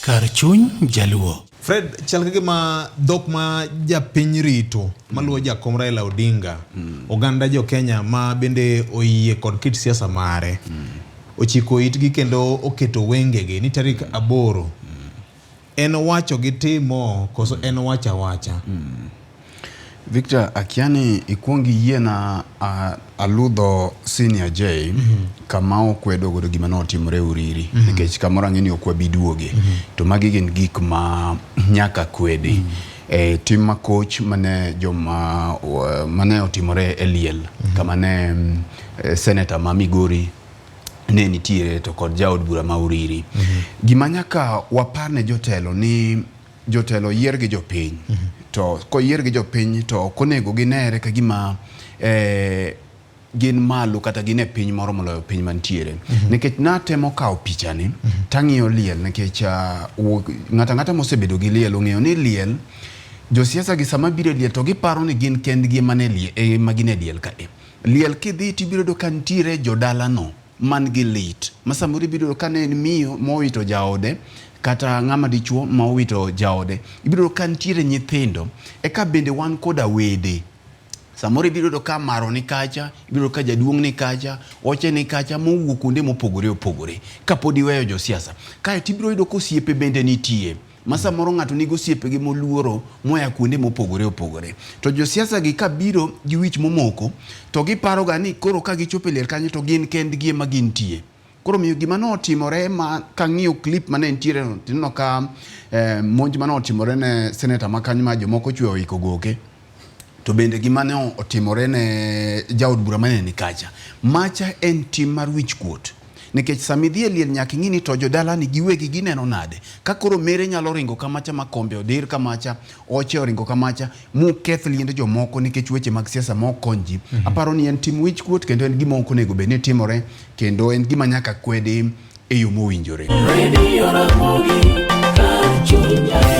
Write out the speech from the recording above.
Kar chuny Jaluo. Fred, chal ka gima dhok ma japiny rito maluwo jakom Raila Odinga, oganda jo Kenya ma bende oyie kod kit siasa mare, ochiko itgi kendo oketo wengegi ni tarik 8 en wacho gi timo koso en wacho awacha? Victor, akia ni ikuong iyiena aludho Senior J kama okwedo godo gima notimore Uriri nikech kamoro ang'e ni ok wabi duoge to magi gin gik ma nyaka kwedi. E, tim makoch mane joma mane otimore e liel kama ne senator ma Migori ne nitiere to kod jaod bura ma Uriri. Gima nyaka wapar ne jotelo ni jotelo oyier gi jopiny to koyier gi jopiny to ok onego ginere ka gima gin malo kata gin e piny moro moloyo piny mantiere. Nikech natemo kawo pichani tang'iyo liel nikech ng'ato ang'ata mosebedo gi liel ong'eyo ni liel josiasa gi sama biro e liel to giparo ni gin kendgi ema ne liel, ema gin e liel ka e. Liel kidhi tibiro yudo ka nitiere jodalano man gi lit ma samoro ibiro yudo ka ne en miyo mowito jaode kata ng'ama dichuo ma owito jaode. Ibiro yudo ka nitiere nyithindo eka bende wan koda wede. Samoro ibiro yudo ka maro ni kacha, ibiro yudo ka jaduong' ni kacha, oche ni kacha mowuok kuonde mopogore opogore kapod iweyo josiasa. Kaeto ibiro yudo ka osiepe bende nitie ma samoro ng'ato nigi osiepege moluoro moya kuonde mopogore opogore. To josiasa gi kabiro gi wich momoko to giparoga ni koro ka gichopo e liel kanyo to gin kendgi ema gintie. Koro omiyo gima notimore ma kang'iyo clip mane nitiere no tineno ka monj mane otimore ne seneta ma kanyo ma jomoko ochwe oiko goke. To bende gima ne otimore ne jaod bura mane ni kacha. Macha en tim mar wich kuot. Nikech sama idhi e liel nyaka ing'i ni to jodalani giwegi gineno nade. Ka koro mere nyalo ringo kamacha ma kombe odir kamacha, oche oringo kamacha, muketh liend jomoko nikech weche mag siasa ma ok kony ji. Aparo ni en tim wich kuot kendo en gima ok onego bed ni timore kendo en gima nyaka kwedi e yo mowinjore. Radio Ramogi, kar chuny.